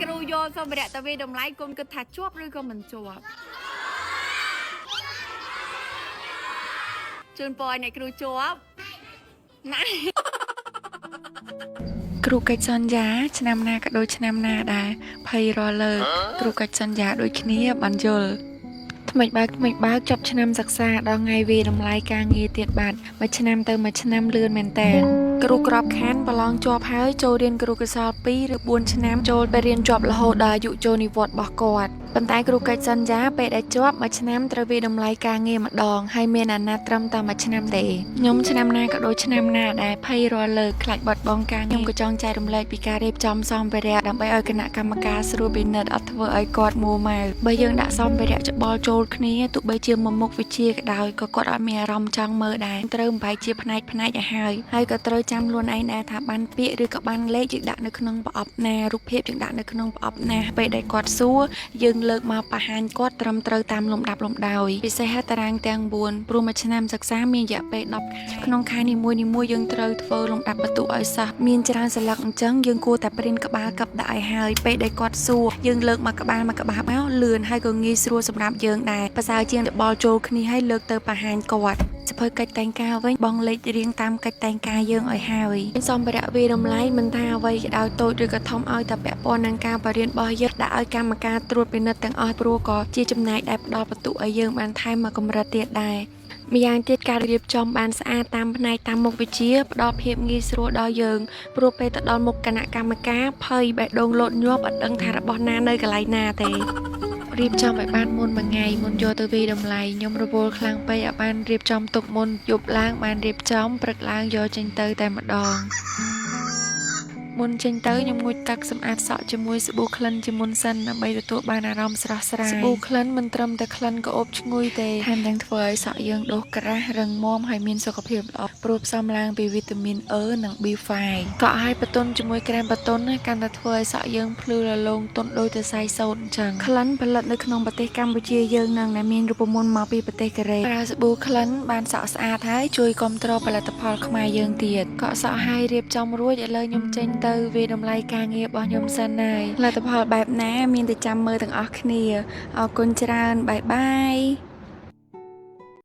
គ្រូយកសម្ភារៈទៅវាយតម្លៃគុំគិតថាជាប់ឬក៏មិនជាប់ជូនពរឲ្យអ្នកគ្រូជាប់ណា គ្រូកិច្ចសន្យាឆ្នាំណាក៏ដូចឆ្នាំណាដែរភ័យរាល់លើកគ្រូកិច្ចសន្យាដូចគ្នាបានយល់ថ្មិចបើកថ្មិចបើកចប់ឆ្នាំសិក្សាដល់ថ្ងៃវាយតម្លៃការងារទៀតបាត់មួយឆ្នាំទៅមួយឆ្នាំលឿនមែនតើគ្រូក្របខ័ណ្ឌប្រឡងជាប់ហើយចូលរៀនគ្រូកោសល2ឬ4ឆ្នាំចូលទៅរៀនជាប់រហូតដល់អាយុចូលនិវត្តន៍របស់គាត់ប៉ុន្តែគ្រូកិច្ចសន្យាពេលដែលជាប់មួយឆ្នាំត្រូវវាយតម្លៃការងារម្ដងហើយមានអាណត្តិត្រឹមតែមួយឆ្នាំទេខ្ញុំឆ្នាំណាក៏ដូចឆ្នាំណាដែរភ័យរាល់លើកខ្លាចបាត់បង់ការងារខ្ញុំក៏ចង់ចែករំលែកពីការរៀបចំសម្ភារៈដើម្បីឲ្យគណៈកម្មការស្រួលពិនិត្យអត់ធ្វើឲ្យគាត់មួម៉ៅបើយើងដាក់សម្ភារៈច្បល់ចូលគ្នាទោះបីជាមួយមុខវិជ្ជាក៏ដោយក៏គាត់អត់មានអារម្មណ៍ចង់មើលដែរត្រូវបំបែកជាផ្នែកផ្នែកឲ្យហើយហើយក៏ត្រូវចាំខ្លួនឯងដែរថាបានពាក្យឬក៏បានលេខយើងដាក់នៅក្នុងប្រអប់ណារូបភាពយើងដាក់នៅក្នុងប្រអប់ណាពេលដែលគាត់សួរ យើងលើកមកបង្ហាញគាត់ត្រឹមត្រូវតាមលំដាប់លំដោយពិសេសតារាងទាំង4ព្រោះមួយឆ្នាំសិក្សាមានរយៈពេល10ខែក្នុងខែនីមួយៗយើងត្រូវធ្វើលំដាប់បន្ទុកឲ្យសិស្សមានច្រើនសន្លឹកអញ្ចឹងយើងគួរតែព្រិនក្បាលកឹបដាក់ឲ្យហើយពេលដែលគាត់សួរយើងលើកមកក្បាលមកក្បាលមកលឿនហើយក៏ងាយស្រួលសម្រាប់យើងដែរប្រសើរជាងរបល់ចូលគ្នាឲ្យលើកទៅបង្ហាញគាត់សភៅកិច្ចតែងការវិញបងលេខរៀងតាមកិច្ចតែងការយើងឲ្យហើយសម្ភារៈវាតម្លៃមិនថាអ្វីក៏ដោយតូចឬក៏ធំឲ្យតែពាក់ព័ន្ធនឹងការបរៀនរបស់យើងដាក់ឲ្យកម្មការត្រួតពិនិត្យទាំងអស់ព្រោះក៏ជាចំណែកដែលផ្ដល់បន្ទុកឲ្យយើងបានថែមមកកម្រិតទៀតដែរម្យ៉ាងទៀតការរៀបចំបានស្អាតតាមផ្នែកតាមមុខវិជ្ជាផ្ដល់ភាពងាយស្រួលដល់យើងព្រោះពេលទៅដល់មុខគណៈកម្មការភ័យបេះដូងលោតញាប់អត់ដឹងថារបស់ណានៅកន្លែងណាទេ រៀបចំឲ្យបានមុនមួយថ្ងៃមុនយកទៅវាយតម្លៃខ្ញុំរវល់ខ្លាំងពេកឲ្យបានរៀបចំទុកមុនយប់ឡើងបានរៀបចំព្រឹកឡើងយកចេញទៅតែម្ដងមុនចេញទៅខ្ញុំងូតទឹកសម្អាតសក់ជាមួយសាប៊ូក្លិនជាមុនសិនដើម្បីទទួលបានអារម្មណ៍ស្រស់ស្រាយសាប៊ូក្លិនមិនត្រឹមតែក្លិនក្រអូបឈ្ងុយទេថែមទាំងធ្វើឲ្យសក់យើងដុះក្រាស់រឹងមាំហើយមានសុខភាពល្អព្រោះផ្សំឡើងពីវីតាមីន E និង B5 កក់ឲ្យបន្ទន់ជាមួយក្រែមបន្ទន់ណាកាន់តែធ្វើឲ្យសក់យើងភ្លឺរលោងទន់ដូចតែសៃសូត្រអញ្ចឹងក្លិនផលិតនៅក្នុងប្រទេសកម្ពុជាយើងនឹងដែលមានរូបមន្តមកពីប្រទេសកូរ៉េប្រើសាប៊ូក្លិនបានសក់ស្អាតហើយជួយគ្រប់គ្រងផលិតផលខ្មែរយើងទៀតកក់សក់ឲ្យរៀបចំរួចឥឡូវខ្ញុំចេញទៅវាយតម្លៃការងាររបស់ខ្ញុំសិនហើយលទ្ធផលបែបណាមានតែចាំមើលទាំងអស់គ្នាអរគុណច្រើន bye bye.